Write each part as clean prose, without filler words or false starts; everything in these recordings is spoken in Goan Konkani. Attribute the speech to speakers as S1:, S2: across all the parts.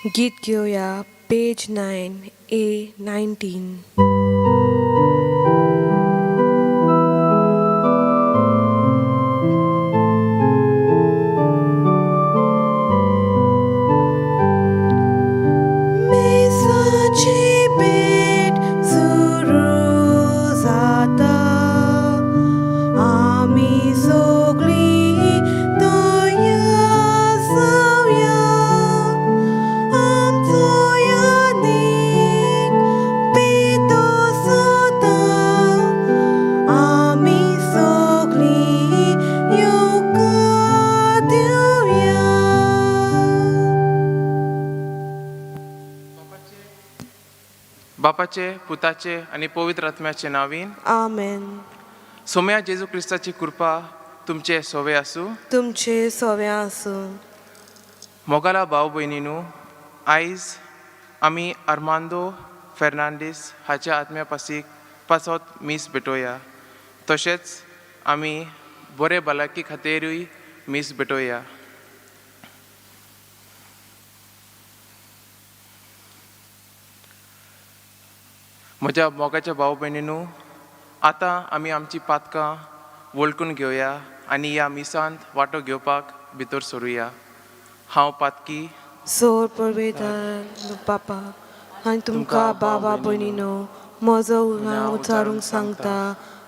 S1: गीत घेवया पेज 9 A 19. मिसाची भेट सुरू जाता, आमी सगळीं तयार जावया, आमचो आनीक पेटो जाता, आमी सगळीं येवकार दिवया.
S2: बापाचे, पुताचे आनी पवित्र आत्म्याचे नांवीन.
S1: आमेन.
S2: सोम्या जेजू क्रिस्ताची कृपा तुमचे सोवे आसूं.
S1: तुमचे सोवे आसूं.
S2: मोगाला भाव भयणीनू, आयज आमी आर्मांदो फेर्नांडीस हाच्या आत्म्या पासीक पासत मीस भेटोवया. तशेंच आमी बरे भलायकी खातीरूय मीस भेटोवया. म्हज्या मोगाच्या भाव भयणीनू, आतां आमी आमची पातकां वळखून घेवया आनी ह्या मिसांत वांटो घेवपाक भितर सरुया. हांव पातकी.
S1: सोर परवेदार बापा, आनी तुमकां बाबा भयणीनो, म्हजो उणाव उचारूंक सांगता.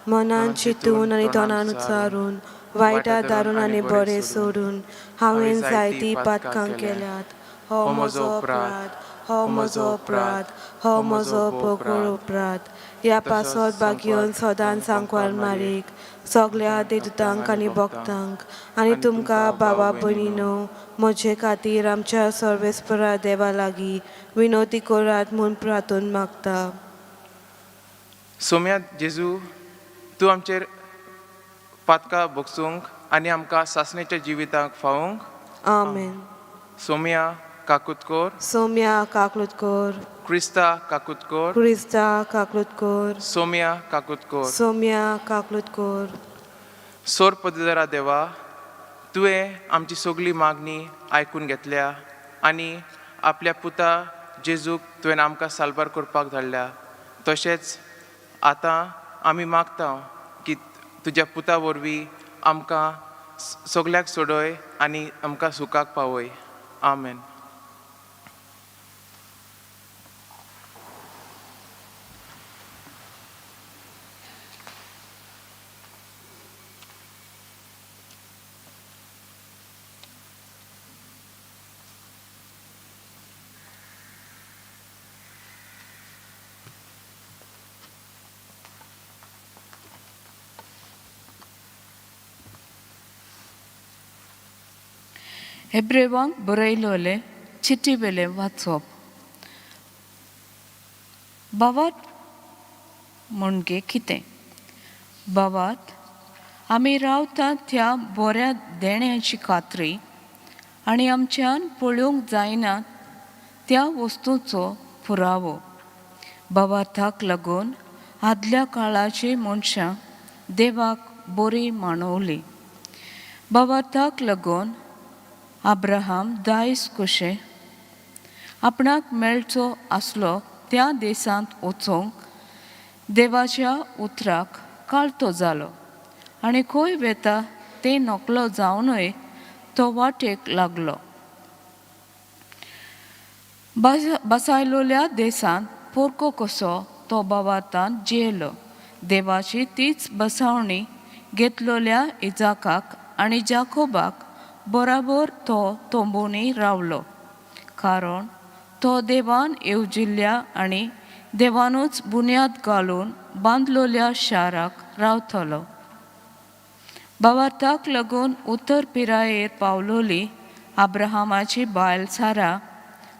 S1: मनान चिंतून आनी तोंडान उच्चारून, वायटा दारून आनी बरें सोडून हांवें जायतीं पातकां केल्यात. हो म्हजो अपराध, हो म्हजो अपराध, हो म्हजो पोकळ अपराध. ह्या पासत बागयोन सदांच सांकवार मारीक, सगळ्या देदूतांक आनी भक्तांक आनी तुमकां बाबा भयणीनो, म्हजे खातीर आमच्या सर्वेस्परा देवा लागीं विनवती करात म्हूण प्रार्थून मागता.
S2: सोम्या जेजू, तूं आमचेर पातकां भोगसूंक आनी आमकां सासणेच्या जिविताक फावूंक.
S1: आमेन.
S2: सोम्या काकूत कोर.
S1: सोम्या काकलूत कोर.
S2: क्रिस्ता काकूत कोर.
S1: क्रिस्ता काकलूत कोर.
S2: सोम्या काकूत कोर.
S1: सोम्या काकलूत कोर.
S2: सोर पदरा देवा, तुवें आमची सगली मागणी आयकून घेतल्या आनी आपल्या पुता जेजूक तुवें आमकां साल्वार करपाक धाडल्या. तशेंच आतां आमी मागता की तुज्या पुता वरवीं आमकां सगल्याक सोडय आनी आमकां सुखाक पावय. आमेन.
S3: हेब्रेवांक बरयलोले चिटी वेलें वाचप. भावार्थ म्हणजे कितें? भावार्थ आमी रावतात त्या बऱ्या देण्याची खात्री आनी आमच्यान पळोवंक जायना त्या वस्तूचो पुरावो. भावार्थाक लागून आदल्या काळाची मनशां देवाक बरी मानवली. भावार्थाक लागून अब्राहम दायज कशें आपणाक मेळचो आसलो त्या देशांत वचूंक देवाच्या उतराक काळतो जालो आनी खंय वेता तें नकलो जावनूय तो वाटेक लागलो. बसायलोल्या देशांत पोरको कसो तो भावार्थान जियेलो. देवाची तीच बसावणी घेतलोल्या इजाकाक आनी जाकोबाक बराबर तो तंबूंनी रावलो, कारण तो देवान येवजिल्ल्या आनी देवानूच बुन्याद घालून बांदलोल्या शाराक रावतलो. भावार्थाक लागून उत्तर पिरायेर पावलोली अब्राहमाची बायल सारा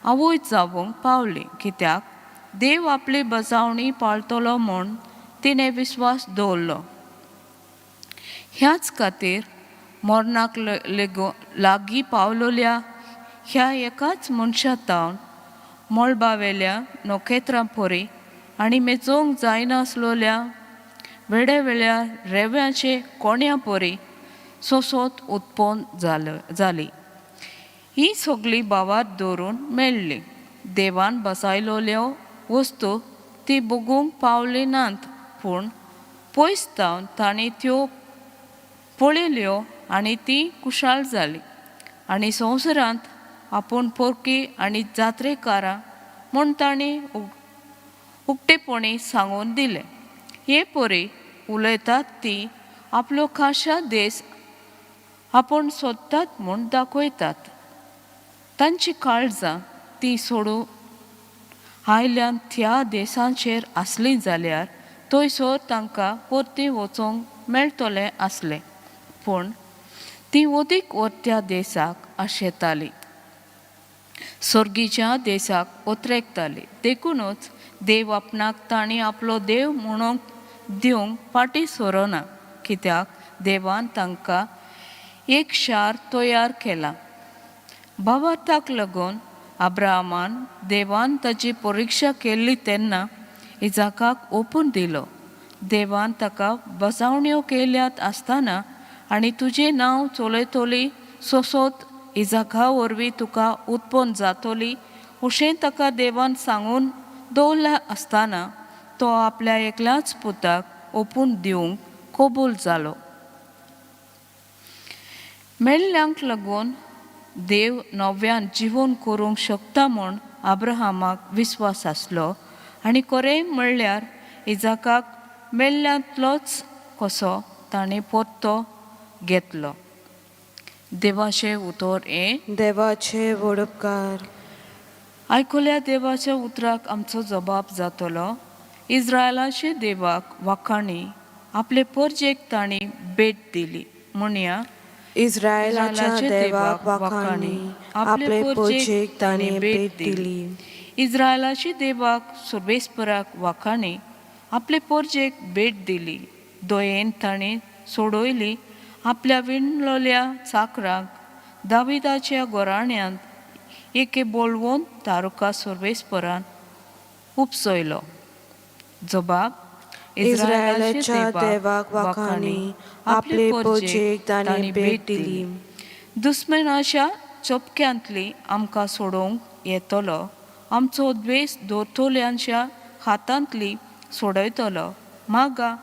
S3: आवय जावंक पावली, कित्याक देव आपली बजावणी पाळटलो म्हूण तिणें विस्वास दवरलो. ह्याच खातीर मरणाक लेगो लागीं पावलोल्या ह्या एकाच मनशा तावन मळबावेल्या नखेत्रां परी आनी मेजोवंक जायनासलोल्या वेड्या वेळ्या रेव्याचे कोण्या परी सोंसोत उत्पन्न जाली. ही सगळी भावात दवरून मेळ्ळी. देवान बसायलोल्यो वस्तू ती बगूंक पावली नात, पूण पयस जावन तांणी त्यो पळयल्यो आनी ती कुशाल जाली आनी संवसारांत आपूण पोरकी आनी जात्रेकारां म्हूण तांणी उक्तेपणी सांगून दिलें. हे परी उलयतात ती आपलो खाशा देश आपूण सोदतात म्हूण दाखयतात. तांची काळजां ती सोडून आयल्यान त्या देशांचेर आसलीं जाल्यार थंयसर तांकां परती वचूंक मेळटलें आसलें, पूण ती अदीक वरत्या देशाक आशेताली, सर्गीच्या देशाक ओतरेकताली. देखुनूच देव आपणाक तांणी आपलो देव म्हणूंक दिवंक फाटीं सोरना, कित्याक देवान तांकां एक शार तयार केलां. भावार्थाक लागून अब्राहमान देवान ताची परिक्षा केल्ली तेन्ना इजाकाक ओपून दिलो. देवान ताका बसावण्यो केल्यात आसतना आनी तुजें नांव चलयतली सोसोत इजाका वरवीं तुका उत्पन्न जातली अशें ताका देवान सांगून दवरलां आसतना तो आपल्या एकल्याच पुताक ओपून दिवंक कबूल जालो. मेल्ल्यांक लागून देव नव्यान जिवन करूंक शकता म्हूण अब्राहमाक विस्वास आसलो आनी खरें म्हणल्यार इजाकाक मेल्ल्यांतलोच कसो ताणें परतो घेतलो. देवाचें उतर हें.
S1: देवाचे व्हड उपकार.
S3: आयकुल्या देवाच्या उतराक आमचो जबाब जातलो. इस्रायलाचे देवाक वाखाणी, आपले परजेक तांणी भेट दिली. म्हणया,
S1: इस्रायलाच्या देवाक वाखाणी, आपले पोजेक ताणें भेट दिली.
S3: इस्रायलाचे देवाक सर्वेस्पराक वाखाणी, आपले पोरजेक भेट दिली. दयेन ताणें सोडयली आपल्या विणलोल्या चाकराक. दाविदाच्या घराण्यांत एके बोलवून तारुका सर्वेस्परान उपसयलो. जबाब,
S1: इस्रायलाच्या देवाक वाखाणी, आपले पोजेक ताणें भेट दिली.
S3: दुस्मनाच्या चपक्यांतली आमकां सोडोवंक येतलो, आमचो द्वेश दवरतल्यांच्या हातांतली सोडयतलो. मागा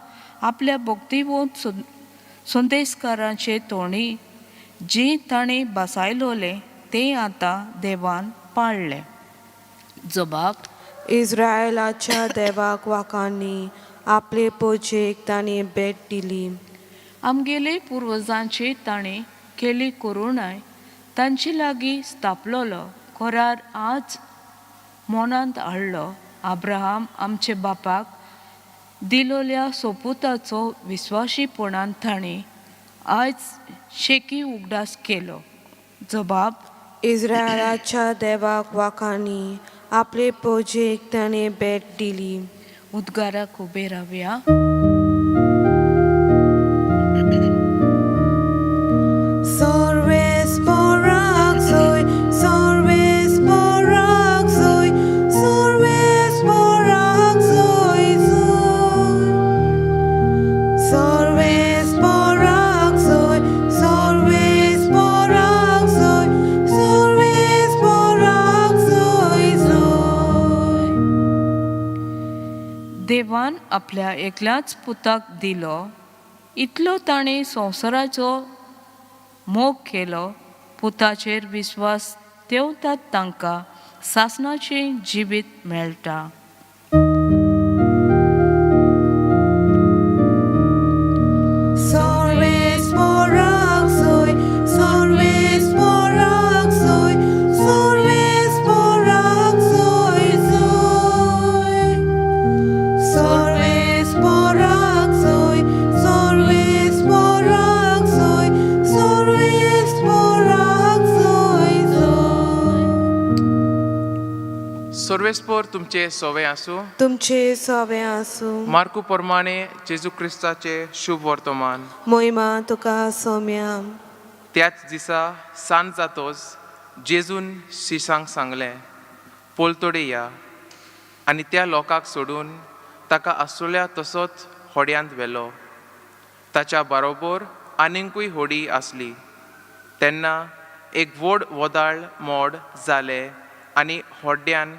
S3: आपल्या भक्तिवंत संदेशकारांचे तोंडी जी ताणें बसायलोलें तें आतां देवान पाळ्ळें. जबाब,
S1: इस्रायलाच्या देवाक वाखाणी, आपले पोजेक ताणें भेट दिली.
S3: आमगेले पुर्वजांची ताणें केली करुणाय, तांचे लागीं स्थापलोलो करार आज मनांत हाडलो. अब्राहम आमचे बापाक दिलोल्या सोपुताचो विस्वाशीपणान ताणें आयज शेकी उगडास केलो. जबाब,
S1: इस्रायलाच्या देवाक वाखाणी, आपले पोजेक ताणें भेट दिली.
S3: उद्गाराक उबे रावया.
S1: सर्वेस पोराक सोय, सर्वेस पोराक सोय, सर्वेस पोराक सोय सोय. सर्वेस पोराक सोय, सर्वेस पोराक सोय, सर्वेस पोराक सोय सोय.
S3: देवान आपल्या एकल्याच पुताक दिलो इतलो ताणें संवसाराचो मोग केलो. पुताचेर विस्वास तेवतात तांकां सासणाचें जिवीत मेळटा.
S1: सर्वेस पोराक सोय, सर्वेस पोराक सोय, सर्वेस पोराक सोय सोय. सर्वेस पोराक सोय, सर्वेस पोराक सोय, सर्वेस पोराक सोय सोय.
S2: सर्वेस्पोर तुमचे सोवे आसूं.
S1: तुमचे सवे आसूं.
S2: मार्कू प्रमाणे जेजू क्रिस्ताचे शुभ वर्तमान.
S1: मोहिमा तुका सोम्या.
S2: त्याच दिसा सांज जातोच जेजून शिसांक सांगलें, पोलतोडे या. आनी त्या लोकांक सोडून ताका आसुल्या तसोच होड्यांत व्हेलो. ताच्या बरोबर आनीकूय होडी आसली. तेन्ना एक व्हड वदाळ मोड जालें आनी होड्ड्यान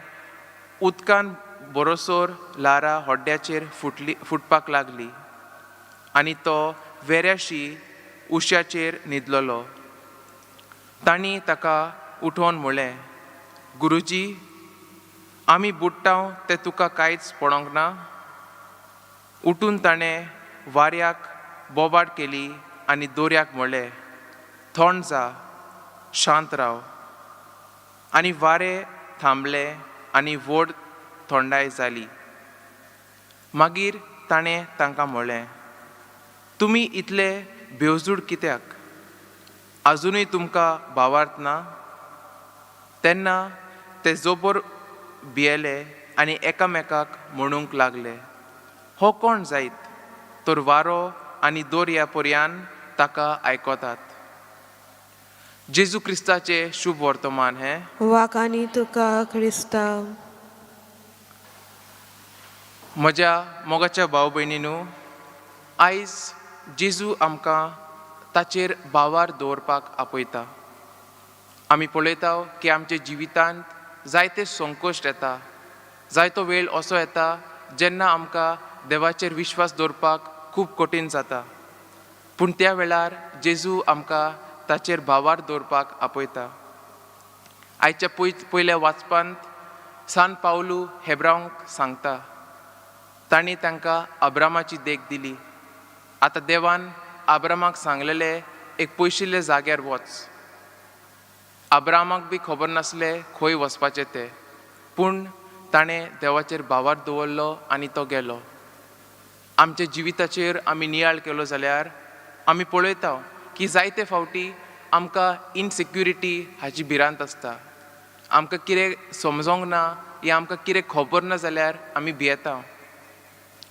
S2: उदकान बरोसर ल्हारां होड्ड्याचेर फुटली फुटपाक लागली आनी तो वेऱ्याशी उश्याचेर न्हिदलेलो. तांणी ताका उठोवन म्हणलें, गुरुजी, आमी बुडटाव तें तुका कांयच पडोंक ना? उठून ताणें वाऱ्याक बोबाड केली आनी दोऱ्याक म्हणलें, थंड जा, शांत राव. आनी वारें थांबलें आनी व्हड थंडाय जाली. मागीर ताणें तांकां म्हणलें, तुमी इतले बेवजूड कित्याक? आजुनूय तुमकां भावार्थ ना? तेन्ना ते जोबर भियेले आनी एकामेकाक म्हणूंक लागले, हो कोण जायत तर वारो आनी दोर्या पर्यान ताका आयकतात. जेजू क्रिस्ताचें शुभ वर्तमान हें.
S1: वाकांनी तुका क्रिस्तांव.
S2: म्हज्या मोगाच्या भाव भयणीनू, आयज जेजू आमकां ताचेर भावार दवरपाक आपयता. आमी पळयता की आमच्या जिवितांत जायते संकश्ट येता, जायतो वेळ असो येता जेन्ना आमकां देवाचेर विश्वास दवरपाक खूब कठीण जाता. पूण त्या वेळार जेजू आमकां ताचेर भावार दवरपाक आपयता. आयच्या पयल्या वाचपांत सान पावलू हेब्रावंक सांगता, तांणी तांकां अब्रामाची देख दिली. आतां देवान आब्रामाक सांगलेलें, एक पयशिल्ल्या जाग्यार वच. आब्रामाक बी खबर नासलें खंय वचपाचें तें, पूण ताणें देवाचेर भावार दवरलो आनी तो गेलो. आमच्या जिविताचेर आमी नियाळ केलो जाल्यार आमी पळयता की जायते फावटी आमकां इनसिक्युरिटी हाची भिरांत आसता. आमकां कितें समजोंक ना या आमकां कितें खबर ना जाल्यार आमी भियेता.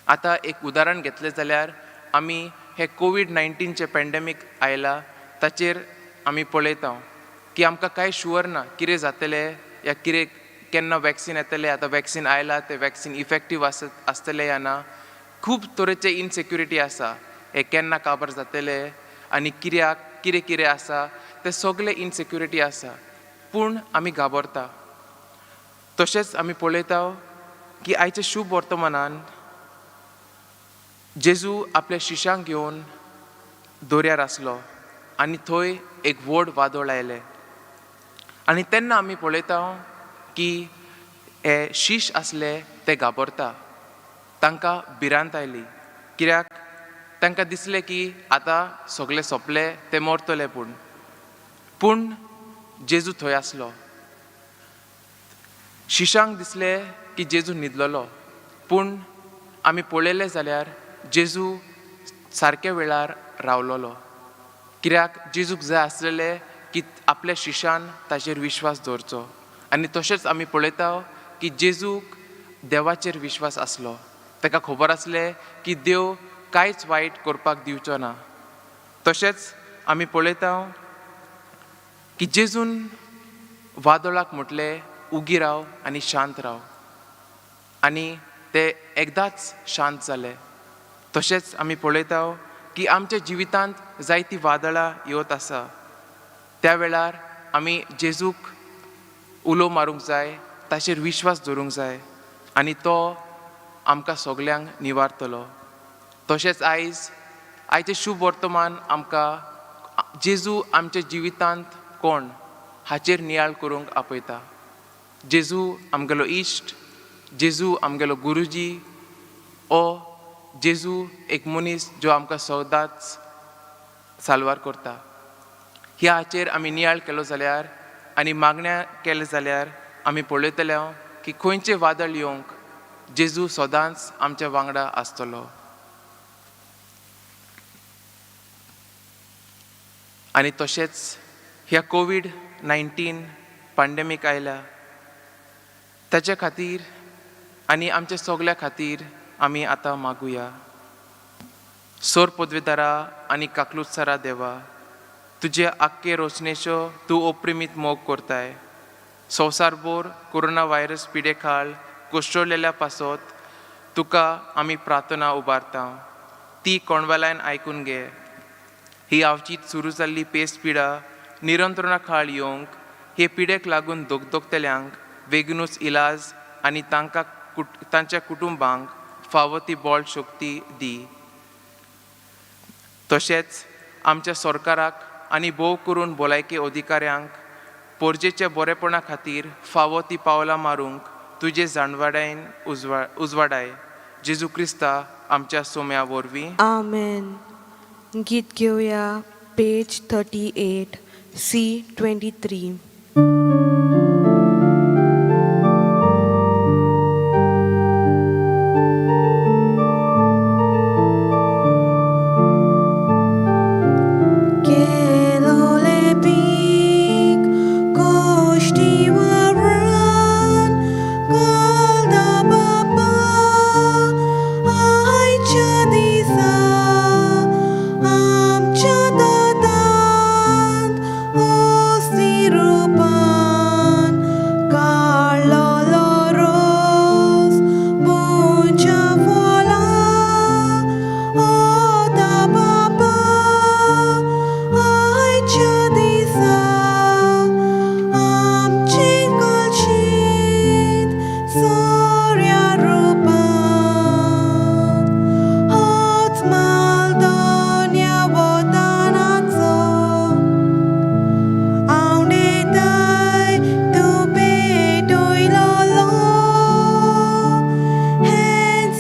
S2: आतां एक उदाहरण घेतलें जाल्यार आमी हे कोवीड 19चें पेंडेमीक आयला ताचेर आमी पळयता की आमकां कांय शुअर ना कितें जातलें या कितें केन्ना वॅक्सीन येतलें. आतां वॅक्सीन आयला, तें वॅक्सीन इफेक्टीव आसतलें या ना, खूब तरेचे इनसेक्युरिटी आसा. हें केन्ना काबार जातलें आनी कित्याक कितें कितें आसा तें सगळें इनसेक्युरिटी आसा, पूण आमी घाबरता. तशेंच आमी पळयता की आयच्या शुभ वर्तमानान जेजू आपल्या शिश्यांक घेवन दर्यार आसलो आनी थंय एक व्हड वादळ आयलें. आनी तेन्ना आमी पळयता की हे शीश आसले ते घाबरता, तांकां भिरांत आयली, कित्याक तांकां दिसलें की आतां सगळें सोंपलें, ते मरतले. पूण पूण जेजू थंय आसलो. शिशांक दिसलें की जेजू न्हिदलेलो, पूण आमी पळयलें जाल्यार जेजू सारक्या वेळार रावलोलो, कित्याक जेजूक जाय आसलेलें की आपल्या शिशान ताचेर विश्वास दवरचो. आनी तशेंच आमी पळयता की जेजूक देवाचेर विश्वास आसलो. ताका खबर आसलें की देव कांयच वायट करपाक दिवचो ना. तशेंच आमी पळयता की जेजून वादळाक म्हटलें, उगी राव आनी शांत राव, आनी ते एकदांच शांत जाले. तशेंच आमी पळयता की आमच्या जिवितांत जायतीं वादळां येवत आसा, त्या वेळार आमी जेजूक उलो मारूंक जाय, ताचेर विश्वास दवरूंक जाय आनी तो आमकां सगल्यांक निवारतलो. तशेंच आयचें शुभ वर्तमान आमकां जेजू आमच्या जिवितांत कोण हाचेर नियाळ करूंक आपयता. जेजू आमगेलो इश्ट, जेजू आमगेलो गुरुजी, ओ जेजू एक मनीस जो आमकां सदांच साल्वार करता. ह्या हाचेर आमी नियाळ केलो जाल्यार आनी मागण्या केलें जाल्यार आमी पळयतले की खंयचें वादळ येवंक जेजू सदांच आमच्या वांगडा आसतलो. आनी तशेंच ह्या कोवीड 19 पांडेमीक आयल्या ताच्या खातीर आनी आमच्या सगल्या खातीर आमी आतां मागुया. सोर पदवेदारा आनी काकलुत्सरा देवा, तुजे आख्खे रोचनेचो तूं ओप्रिमीत मोग करताय. संवसारभर कोरोना व्हायरस पिडे खाल कोसळलेल्या पासत तुका आमी प्रार्थना उबारता, ती कोणवेल्यान आयकून घे. ही आवचीत सुरू जाल्ली पेस पिडा नियंत्रणा खाल येवंक हे पिडेक लागून दोगदोगतल्यांक बेगीनूच इलाज आनी तांकां तांच्या कुटुंबांक फावो ती बळ शक्ती दी. तशेंच आमच्या सरकाराक आनी भोव करून भलायकी अधिकाऱ्यांक पोरजेच्या बरेपणा खातीर फावो ती पावलां मारूंक तुजे जाणवाडायन उजवाडाय. जेजू क्रिस्ता आमच्या सोम्या वरवीं.
S1: आमेन. गीत घेवया पेज 38 C 23. केलोले पीक कोश्टी वरान घालता बापा आयच्या दिसा आमच्या दादांत ओसी रुपान काडलोलो रोस पुंजा फळां ओता बापा आयच्या दिसा आमचे कलशीत सोऱ्या रुपान होच माल दोन्या वतानाचो आवडेताय तूं पेटयलोलो हेंच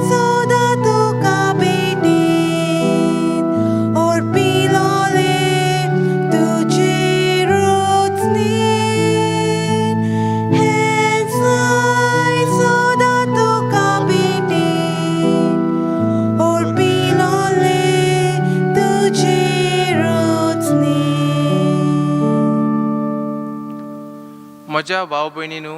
S1: सदां तुका भेटीन ओरपिलोले तुजे रोचणेन हेंच सदां तुका भेटीन ओरपिलोले तुजे रोचणेन.
S2: म्हज्या भाव भयणीनू,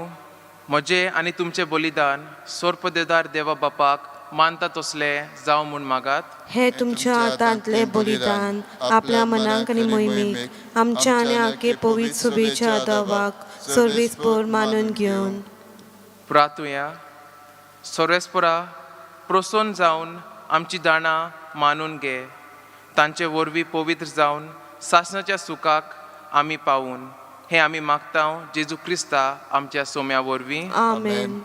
S2: म्हजें आनी तुमचें बलिदान सोरपदेदार देवा बापाक मानता तसलें जावं म्हूण मागात.
S1: हे तुमच्या हातांतले बलिदान आपल्या मनाक आनी मोहिमेक आमच्या आनी आखे पवित्र सुबेच्या दवाक सर्वेस्पोर मानून घेवन.
S2: प्रातुया. सोरेस्पोरा प्रोसोन जावन आमची दाणां मानून घे, तांचे वरवीं पवित्र जावन सासणाच्या सुखाक आमी पावून, हें आमी मागता जेजू क्रिस्ता आमच्या सोम्या वरवीं.
S1: आमेन.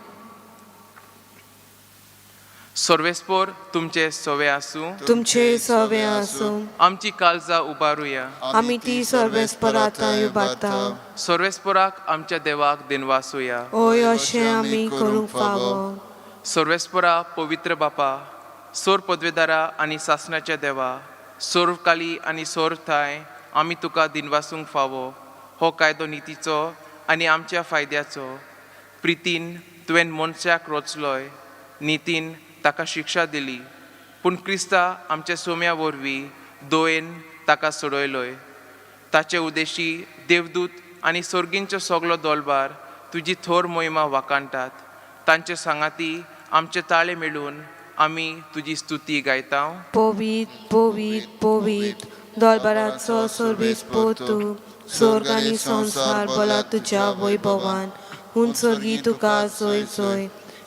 S2: सर्वेस्पोर तुमचे सवे आसूं.
S1: तुमचे सवे आसूं.
S2: आमची काळजां उबारुया.
S1: आमी ती सर्वेस्परांत उबारता.
S2: सर्वेस्पोराक आमच्या देवाक दिनवासुया.
S1: ओय अशें आमी करूंक फावो.
S2: सर्वेस्परा पवित्र बापा, सोर पदवेदारा आनी सासणाच्या देवा, सोर काली आनी सोर थांय आमी तुका दिनवासूंक फावो. हो कायदो नितीचो आनी आमच्या फायद्याचो. प्रितीन तुवें मनशाक रोचलोय, नितीन ताका शिक्षा दिली, पूण क्रिस्ता आमच्या सोम्या वरवीं दोयेन ताका सोडयलोय. ताचे उदेशी देवदूत आनी सोर्गींचो सगलो दोलबार तुजी थोर मोहिमा वाखाणटात. तांचे सांगाती आमचे ताळे मेळून आमी तुजी स्तुती गायता.
S1: पवीत पवीत पवीत दोलबाराचो सर्वेस्पोर तूं, स्वर्ग आनी संवसार भला तुज्या वैभवान. हून स्वर्गी तुका जोय जोय.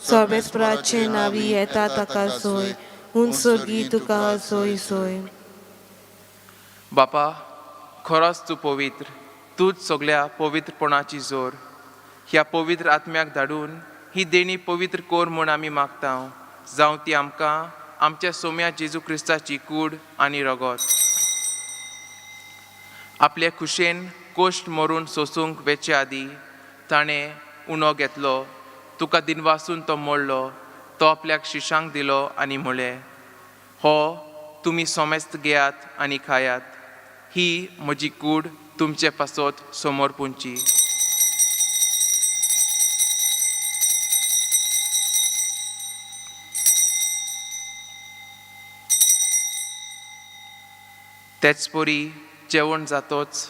S1: सर्वेस्पराचे नावी येता ताका जोय. हून स्वर्गी तुका जोय जोय.
S2: बापा, खरोच तूं पवित्र, तूंच सगल्या पवित्रपणाची जोर. ह्या पवित्र आत्म्याक धाडून ही देणी पवित्र कोर म्हूण आमी मागता, जावं ती आमकां आमच्या सोम्या जेजू क्रिस्ताची कूड आनी रगत. आपले खुशेन कोश्ट मरून सोसूंक वेचे आदीं ताणें उणो घेतलो, तुका दिनवासून तो मोडलो, तो आपल्याक शिशांक दिलो आनी म्हणलें, हो तुमी सोमेस्त घेयात आनी खायात, ही म्हजी कूड तुमचे पासत समोर पुंची. तेच परी जेवण जातोच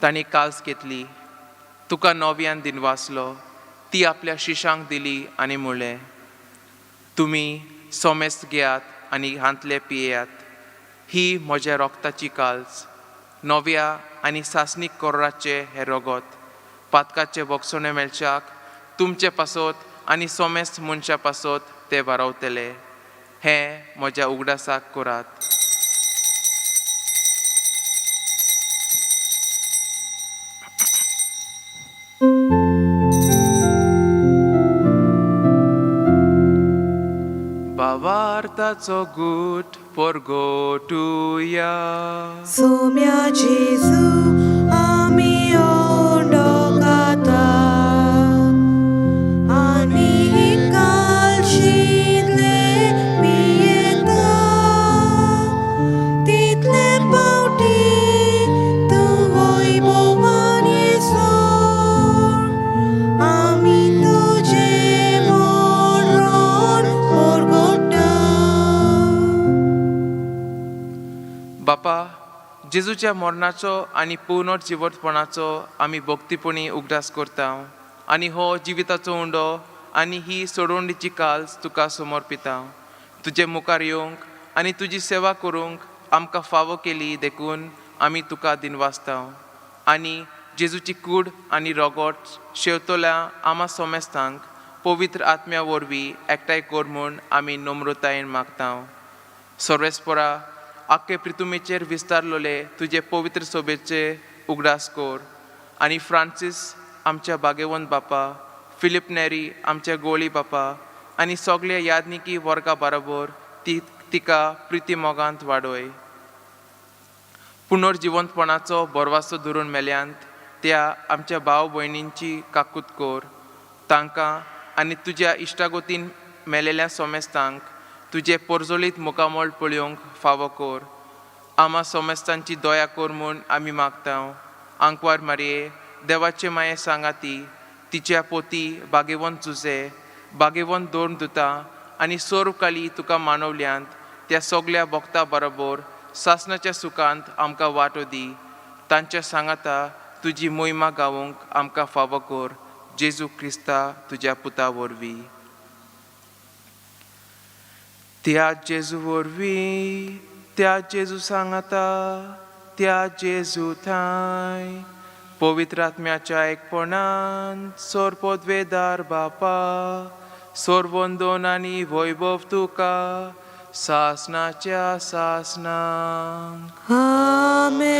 S2: तांणी काल्स घेतली, तुका नव्यान दिनवासलो, ती आपल्या शिशांक दिली आनी म्हणलें, तुमी सोमेस्त घेयात आनी हांतले पियेयात, ही म्हज्या रोगताची काल्स, नव्या आनी सासणीक कोराचें हें रगत पातकाचें भोगसणें मेळच्याक तुमचे पासत आनी सोमेस्त मनशां पासत तें वारावतले. हें म्हज्या उगडासाक करात. भावार्थाचो गूट परगटुया.
S1: सोम्या जेजू आमी ओंडो खाता आनी कालशितले पियेता तितले पावटी तूं वैभवान येसर आमी तुजें मरण परगटा.
S2: बापा, जेजूच्या मरणाचो आनी पुनर्जिवतपणाचो आमी भक्तीपणी उगडास करता आनी हो जिविताचो उंडो आनी ही सोडवणीची काल्स तुका समर्पिता. तुजे मुखार येवंक आनी तुजी सेवा करूंक आमकां फावो केली देखून आमी तुका दिनवासता आनी जेजूची कूड आनी रोगोट शेवतल्या आमा सोमेस्तांक पवित्र आत्म्या वरवीं एकठांय कर म्हूण आमी नम्रतायेन मागता. सर्वेस्परा, आख्खे प्रितुमेचेर विस्तारलोले तुजे पवित्र सोबेचे उगडास कर आनी फ्रांसीस आमच्या बागेवंत बापा, फिलीप नेरी आमच्या गोळी बापा आनी सगल्या यादनिकी वर्गा बरोबर ती तिका प्रिती मोगांत वाडय. पुनर्जिवंतपणाचो बोरवासो धरून मेल्यांत त्या आमच्या भाव भयणींची काकूत कर. तांकां आनी तुज्या इश्टागोतीन मेलेल्या सोमेस्तांक तुजें पोरजोलीत मुखामळ पळोवंक फावो कर. आमा सोमेस्तांची दया कर म्हूण आमी मागता. आंकवार मारये, देवाचे माये सांगाती, तिच्या पोती बागेवंत जुजे, बागेवंत दोन दुता आनी सोर्व काली तुका मानवल्यांत त्या सगल्या भक्ता बरोबर सासणाच्या सुखांत आमकां वांटो दी. तांच्या सांगाता तुजी मोहिमा गावोंक आमकां फावो कर, जेजू क्रिस्ता तुज्या पुता वरवीं. त्या जेजू वरवीं, त्या जेजू सांगाता, त्या जेजू थांय, पवित्र आत्म्याच्या एकपणान, सोरपोदवेदार बापा, सोरवंदोन आनी वैभव तुका सासनाच्या सासनाक.
S1: आमेन.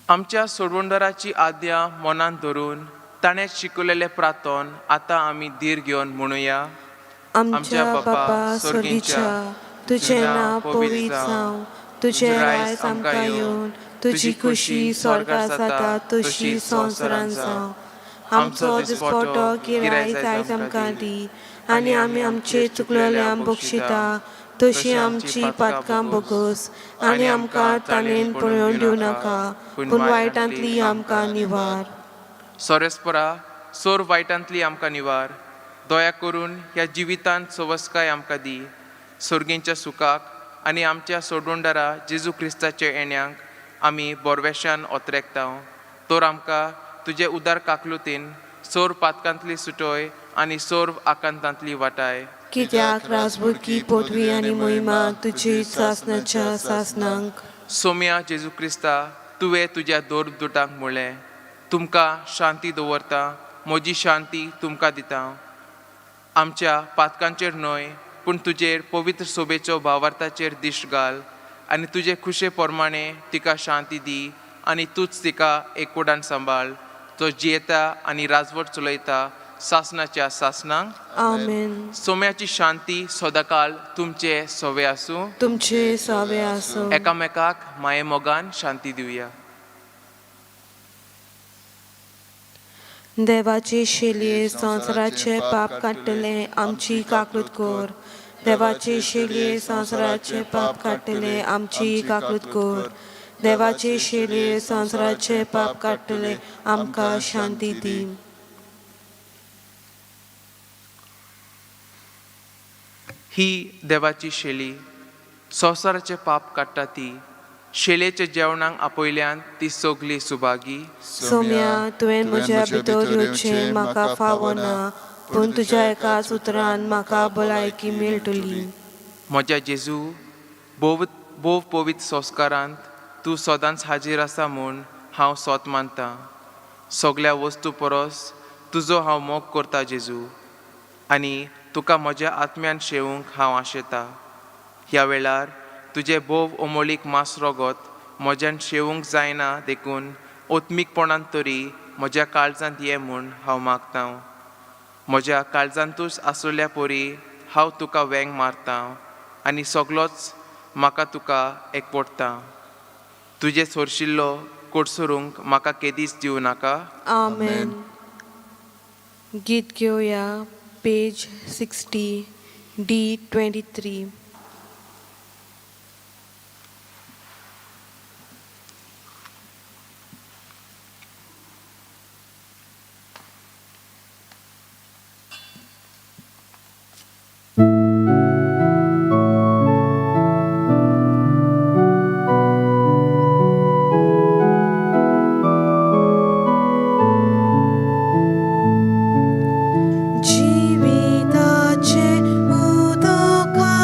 S2: आमच्या सोडवणदाराची आज्ञा मनांत धरून ताणें शिकयलेलें प्रार्थन आतां आमी धीर घेवन म्हणुया.
S1: आमच्या बापा स्वर्गीच्या, तुजें नांव पवित्र जावं, तुजें रायज आमकां येवन, तुजी खुशी स्वर्गार जाता तशी संवसारांत जावं. आमचो दिसपटो गिरायक आयज आमकां दी आनी आमी आमचे चुकलेल्यांक बक्षिता तशी आमची पातकां भोगोस आनी आमकां ताणेन पळोवन दिवं नाका, पूण वायटांतली आमकां निवार.
S2: सोरेस्परा, सोर वायटांतली आमकां निवार. दया करून ह्या जिवितांत सवस्काय आमकां दी. सर्गींच्या सुखाक आनी आमच्या सोडवणदारा जेजू क्रिस्ताच्या येण्याक आमी बोरवेशान ओतरेकता. तर आमकां तुजे उदार काकलुतीन सोर पातकांतली सुटोय आनी सोर आकांतांतली वाटाय.
S1: कित्याक राजबुकी, पदवी आनी मोहिमा तुजी सासनाच्या सासनांक.
S2: सोम्या जेजू क्रिस्ता, तुवें तुज्या दोर दुटांक म्हणलें, तुमकां शांती दवरता, म्हजी शांती तुमकां दिता. आमच्या पातकांचेर न्हय, पूण तुजेर पवित्र सोबेचो भावार्थाचेर दिश्ट घाल आनी तुजे खुशे प्रमाणे तिका शांती दी आनी तूंच तिका एकवटान सांबाळ, जो जियेता आनी राजवट चलयता सासनाच्या सासनांक.
S1: आमेन.
S2: सोम्याची शांती सदाकाळ तुमचे सोवे आसूं.
S1: तुमचे सावे आसूं.
S2: एकामेकाक मायेमोगान शांती दिवया.
S1: देवाचे शेलये, संवसाराचे पाप काडटले, आमची काकूत कर. देवाचे शेलये, संवसाराचे पाप काडटले, आमची काकूत कर. देवाचे शेलये, संवसाराचे पाप काडटले, आमकां शांती दी.
S2: ही देवाची शेली, संवसाराचें पाप काडटा ती. शेलेच्या जेवणाक आपयल्यान ती सगली सुभागी.
S1: सोम्या, तुवें म्हज्या भितर येवचें म्हाका फावना, पूण तुज्या एकाच उतरान म्हाका भलायकी मेळटली.
S2: म्हज्या जेजू, भोव भोव पवित्र संस्कारांत तूं सदांच हाजीर आसा म्हूण हांव सोत मानतां. सगल्या वस्तू परस तुजो हांव मोग करता जेजू, आनी तुका म्हज्या आत्म्यान शेवूंक हांव आशेतां. ह्या वेळार तुजें भोव अमोलीक मास रोगत म्हज्यान शेवूंक जायना, देखून ओत्मीकपणान तरी म्हज्या काळजांत ये म्हूण हांव मागतां. म्हज्या काळजांतूच आसलेल्या पोरी हांव तुका वेंग मारतां आनी सगलोच म्हाका तुका एकवटता. तुजें सोरशिल्लो कोडसरूंक म्हाका केदीच दिवं नाका.
S1: आमेन. गीत घेवया पेज 60 D 23. जिविताचे उदका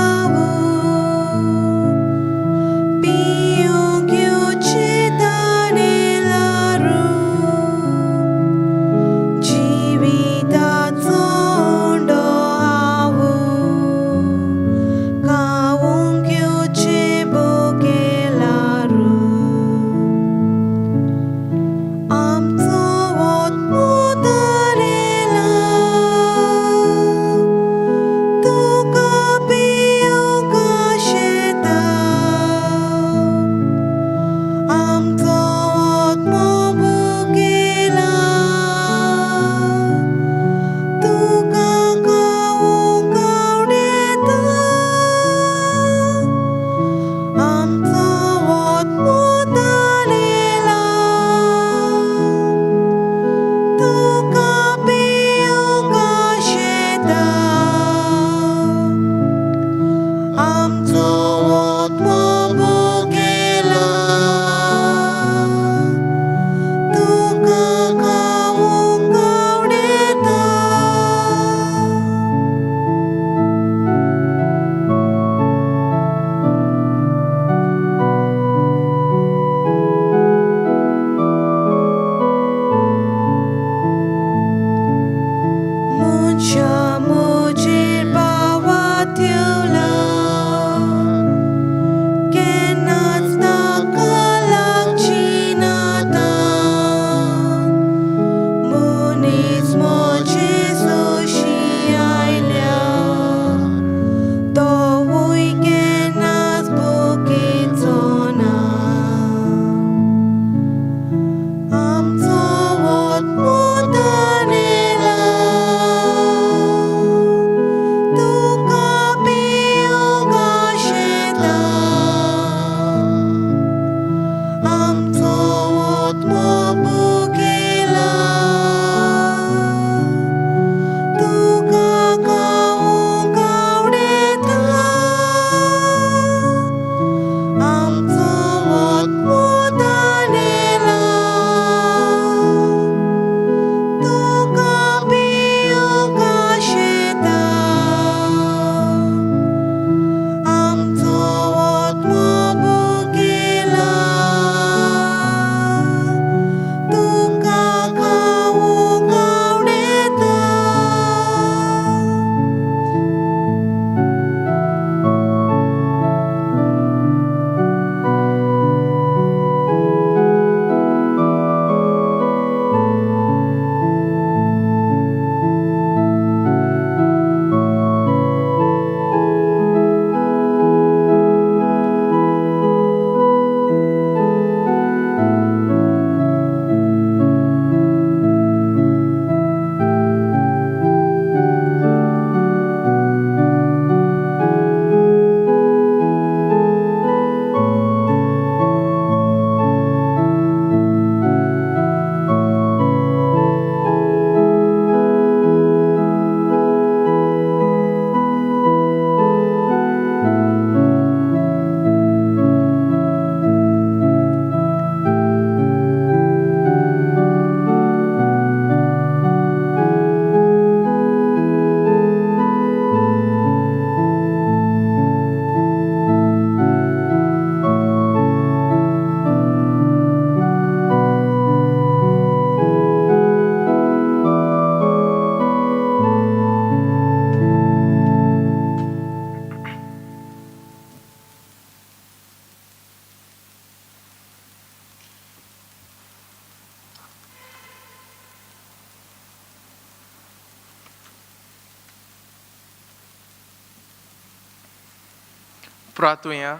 S2: प्रातुया.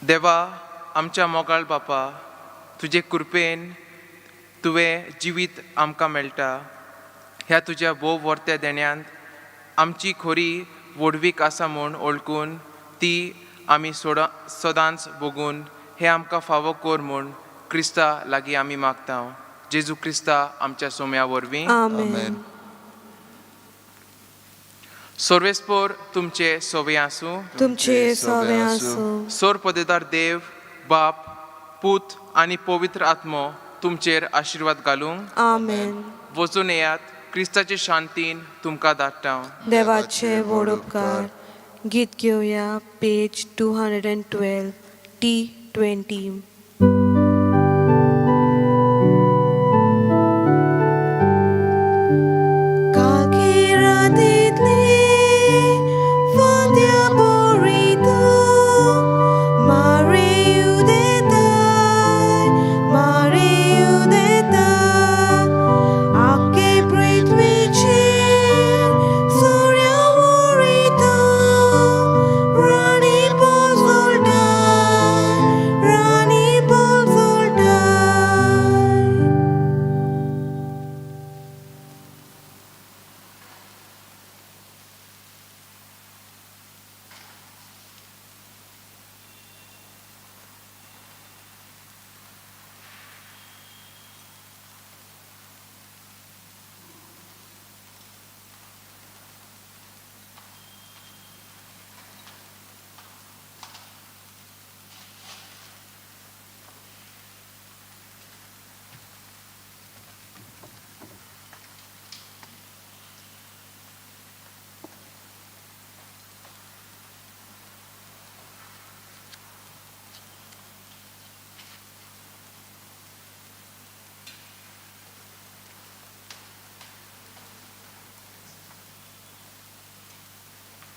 S2: देवा, आमच्या मोगाळ बापा, तुजे कृपेन तुवें जिवीत आमकां मेळटा. ह्या तुज्या भोव वर्त्या देण्यांत आमची खोरी व्हडवीक आसा म्हूण वळखून ती आमी सोडा सदांच भोगून हें आमकां फावो कर म्हूण क्रिस्ता लागीं आमी मागता, जेजू क्रिस्ता आमच्या सोम्या वरवीं.
S1: आमेन.
S2: सर्वेस्पोर तुमचे सोवे आसूं.
S1: तुमचे सवे आसूं.
S2: सोर पदेदार देव बाप, पूत आनी पवित्र आत्मो तुमचेर आशिर्वाद घालूंक.
S1: आमेन.
S2: वचून येयात, क्रिस्ताचे शांतीन तुमकां धाडटा.
S1: देवाचे व्हड उपकार. गीत घेवया, पेज 212, T 20.